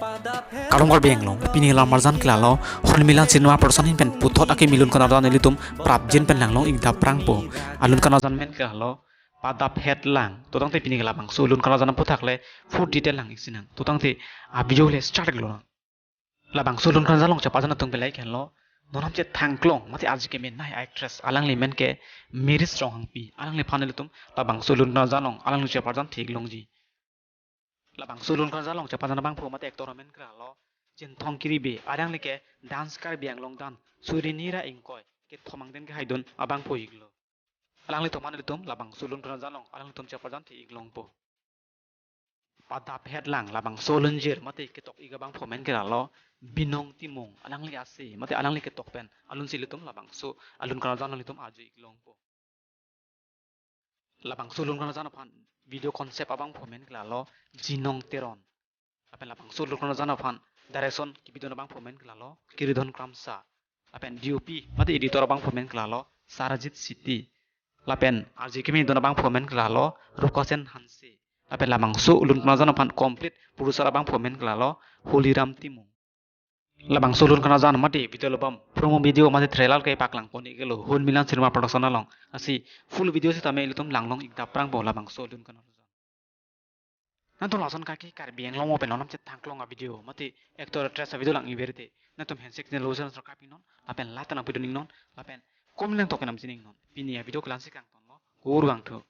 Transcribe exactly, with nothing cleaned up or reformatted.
Kardom Karbi Anglong, pini alam arjan ke lalo, Hunmilan Cinema Production ahin pen puthot akimi lun karjan ilitum prapjin pen langlong ingtap prangpo. Alun karjan amen ke lalo, Padap Hetlang. To tangte pini labangso lun karjan aphuthak le full detail lang iksi nang. To tangte a video le start iklo nang. Labangso lun karjan along cheparjan atum ke lahei henlo, non namchet thangklong mate arje kemenei actress, alangli amen ke Miris Ronghangpi. Alangliphan ilitum labangso lun karjan along alangli cheparjan thik longji. Labangso lun karjan along cheparjan abangphu mate actor amen ke lalo Chinthong Kiribe, alangli ke Dance Karbi Anglong Dance, Surinira Ingkoi kethom angdeng kehaidun abangphu iklo. Alanglitum aphan ilitum labangso lun karjan along alanglitum cheparjan thik longpo. Padap Hetlang, labangso lunjir mate ketok ik abangphu amen ke lalo Binong Timung, alangli ase mate alangli ketok pen alunsi ilitum labangso alun karjan along ilitum arje ik longpo. Labangso lun karjan aphan video concept abangphu amen ke lalo Jinong Teron. Lapen labangso lun karjan aphan direction kebidun abangphu amen ke lalo Kiridon Kramsa. Lapen D O P mate editor abangphu amen ke lalo Sarajit Siti. Lapen arje kemedun abangphu amen ke lalo Rukosen Hanse. Lapen labangso lun karjan aphan complete producer abangphu amen ke lalo Holiram Timung. Labangso lun karjan mate video album promo video mate trailer kepaklang pon iklo Hunmilan Cinema Production along. Lasi full video sitame ilitum langlong ingtap prangpo labangso lun karjan. Nangtum lason kaki Karbi Anglong mo pen non namchet thangklong a video mate actor actress a video lang iver te, nangtum handshake channel lo channel subscribe iknon, lapen like ta nangpidun iknon, lapen comment lang tok nangpidun iknon. Pini a video ke la-ansi kangtonlo, kurvangthu.